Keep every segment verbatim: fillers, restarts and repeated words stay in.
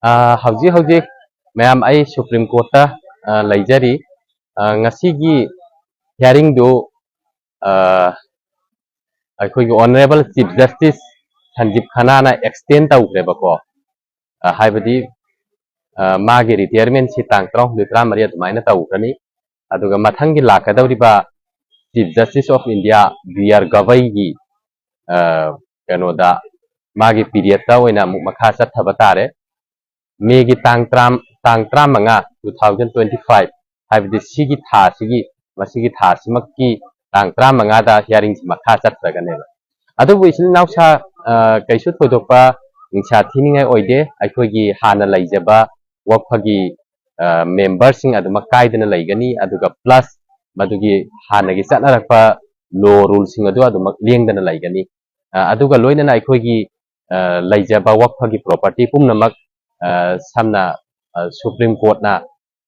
ꯑ, ꯍꯧꯖꯤꯛ ꯍꯧꯖꯤꯛ ꯃꯌꯥꯝ, ꯑꯩ Supreme Courtꯇ, ꯑ, ꯂꯩꯖꯔꯤ꯫ ꯑ, ꯉꯁꯤꯒꯤ hearingꯗꯨ, ꯑ, ꯑꯩꯈꯣꯏꯒꯤ Honourable Chief Justice ꯁꯟꯖꯤꯞ ꯈꯟꯅꯥꯅ extend ꯇꯧꯈ꯭ꯔꯦꯕꯀꯣ꯫ ꯑ, ꯍꯥꯏꯕꯗꯤ, ꯑ, ꯃꯥꯒꯤ retirementꯁꯤ ꯇꯥꯡ ꯇꯔꯥꯍꯨꯝꯗꯣꯏ, ꯇꯔꯥꯃꯔꯤ ꯑꯗꯨꯃꯥꯏꯅ ꯇꯧꯈ꯭ꯔꯅꯤ꯫ ꯑꯗꯨꯒ ꯃꯊꯪꯒꯤ ꯂꯥꯛꯀꯗꯧꯔꯤꯕ Chief Justice of India B R ꯒꯕꯩꯒꯤ, ꯑ, ꯀꯩꯅꯣꯗ, ꯃꯥꯒꯤ periodꯇ ꯑꯣꯏꯅ ꯑꯃꯨꯛ ꯃꯈꯥ ꯆꯠꯊꯕ ꯇꯥꯔꯦ꯫ ꯃꯦꯒꯤ ꯇꯥꯡ ꯇꯔꯥ, ꯇꯥꯡ ꯇꯔꯥꯃꯉꯥ, two thousand twenty five, ꯍꯥꯏꯕꯗꯤ ꯁꯤꯒꯤ ꯊꯥꯁꯤꯒꯤ, ꯃꯁꯤꯒꯤ ꯊꯥꯁꯤꯃꯛꯀꯤ ꯇꯥꯡ ꯇꯔꯥꯃꯉꯥꯗ hearingꯁꯤ ꯃꯈꯥ ꯆꯠꯊꯔꯒꯅꯦꯕ꯫ ꯑꯗꯨꯕꯨ ꯏꯆꯤꯜ ꯏꯅꯥꯎꯁꯥ, ꯑ, ꯀꯩꯁꯨ ꯊꯣꯏꯗꯣꯛꯄ ꯅꯤꯡꯁꯥ ꯊꯤꯅꯤꯡꯉꯥꯏ ꯑꯣꯏꯗꯦ꯫ ꯑꯩꯈꯣꯏꯒꯤ ꯍꯥꯟꯅ ꯂꯩꯖꯕ ꯋꯛꯐꯒꯤ, ꯑ, memberꯁꯤꯡ ꯑꯗꯨꯃꯛ ꯀꯥꯏꯗꯅ ꯂꯩꯒꯅꯤ, ꯑꯗꯨꯒ plus ꯃꯗꯨꯒꯤ ꯍꯥꯟꯅꯒꯤ ꯆꯠꯅꯔꯛꯄ law ruleꯁꯤꯡ ꯑꯗꯨ ꯑꯗꯨꯃꯛ ꯂꯦꯡꯗꯅ ꯂꯩꯒꯅꯤ꯫ ꯑ, ꯑꯗꯨꯒ ꯂꯣꯏꯅꯅ ꯑꯩꯈꯣꯏꯒꯤ, ꯑ, ꯂꯩꯖꯕ ꯋꯛꯐꯒꯤ property ꯄꯨꯝꯅꯃꯛ, ꯑ, ꯁꯝꯅ, ꯑ, Supreme Courtꯅ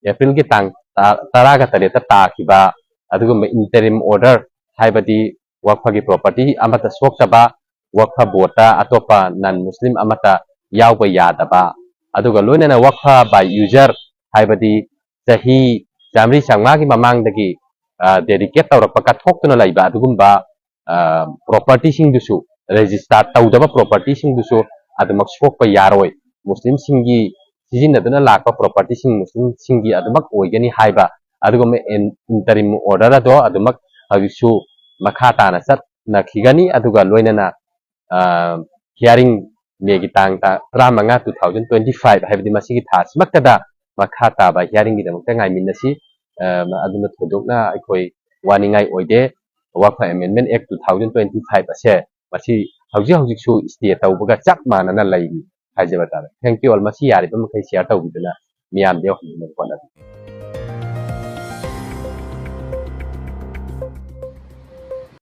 Aprilꯒꯤ ꯇꯥꯡ ꯇ-, ꯇꯔꯥꯒ ꯇꯔꯦꯠꯇ ꯇꯥꯈꯤꯕ ꯑꯗꯨꯒꯨꯝꯕ interim order, ꯍꯥꯏꯕꯗꯤ ꯋꯛꯐꯒꯤ property ꯑꯃꯠꯇ ꯁꯣꯛꯇꯕ, ꯋꯛꯐ boardꯇ ꯑꯇꯣꯞꯄ non Muslim ꯑꯃꯠꯇ ꯌꯥꯎꯕ ꯌꯥꯗꯕ, ꯑꯗꯨꯒ ꯂꯣꯏꯅꯅ ꯋꯛꯐ by user, ꯍꯥꯏꯕꯗꯤ ꯆꯍꯤ ꯆꯥꯃꯔꯤ ꯆꯥꯝꯃꯉꯥꯒꯤ ꯃꯃꯥꯡꯗꯒꯤ, ꯑ, dedicate ꯇꯧꯔꯛꯄ, ꯀꯠꯊꯣꯛꯇꯨꯅ ꯂꯩꯕ ꯑꯗꯨꯒꯨꯝꯕ, ꯑ, propertyꯁꯤꯡꯗꯨꯁꯨ, register ꯇꯧꯗꯕ propertyꯁꯤꯡꯗꯨꯁꯨ ꯑꯗꯨꯃꯛ ꯁꯣꯛꯄ ꯌꯥꯔꯣꯏ꯫ ꯃꯨꯁꯂꯤꯝꯁꯤꯡꯒꯤ ꯁꯤꯖꯤꯟꯅꯗꯨꯅ ꯂꯥꯛꯄ propertyꯁꯤꯡ ꯃꯨꯁꯂꯤꯝꯁꯤꯡꯒꯤ ꯑꯗꯨꯃꯛ ꯑꯣꯏꯒꯅꯤ ꯍꯥꯏꯕ ꯑꯗꯨꯒꯨꯝꯕ in-, interim order ꯑꯗꯣ ꯑꯗꯨꯃꯛ ꯍꯧꯖꯤꯛꯁꯨ ꯃꯈꯥ ꯇꯥꯅ ꯆꯠꯅꯈꯤꯒꯅꯤ꯫ ꯑꯗꯨꯒ ꯂꯣꯏꯅꯅ, ꯑ, hearing ꯃꯦꯒꯤ ꯇꯥꯡ ꯇ-, ꯇꯔꯥꯃꯉꯥ, two thousand twenty five, ꯍꯥꯏꯕꯗꯤ ꯃꯁꯤꯒꯤ ꯊꯥꯁꯤꯃꯛꯇꯗ ꯃꯈꯥ ꯇꯥꯕ hearingꯒꯤꯗꯃꯛꯇ ꯉꯥꯏꯃꯤꯟꯅꯁꯤ꯫ ꯑ, ꯑꯗꯨꯅ ꯊꯣꯏꯗꯣꯛꯅ ꯑꯩꯈꯣꯏ ꯋꯥꯅꯤꯡꯉꯥꯏ ꯑꯣꯏꯗꯦ꯫ ꯋꯛꯐ Amendment Act two thousand twenty five ꯑꯁꯦ ꯃꯁꯤ ꯍꯧꯖꯤꯛ ꯍꯧꯖꯤꯛꯁꯨ stay ꯇꯧꯕꯒ ꯆꯞ ꯃꯥꯟꯅꯅ ꯂꯩꯔꯤ ꯍꯥꯏꯖꯕ ꯇꯥꯔꯦ꯫ Thank you all꯫ ꯃꯁꯤ ꯌꯥꯔꯤꯕ ꯃꯈꯩ share ꯇꯧꯕꯤꯗꯨꯅ ꯃꯤꯌꯥꯝꯗ ꯌꯧꯍꯟꯅꯕ ꯍꯣꯠꯅꯕꯤꯌꯨ꯫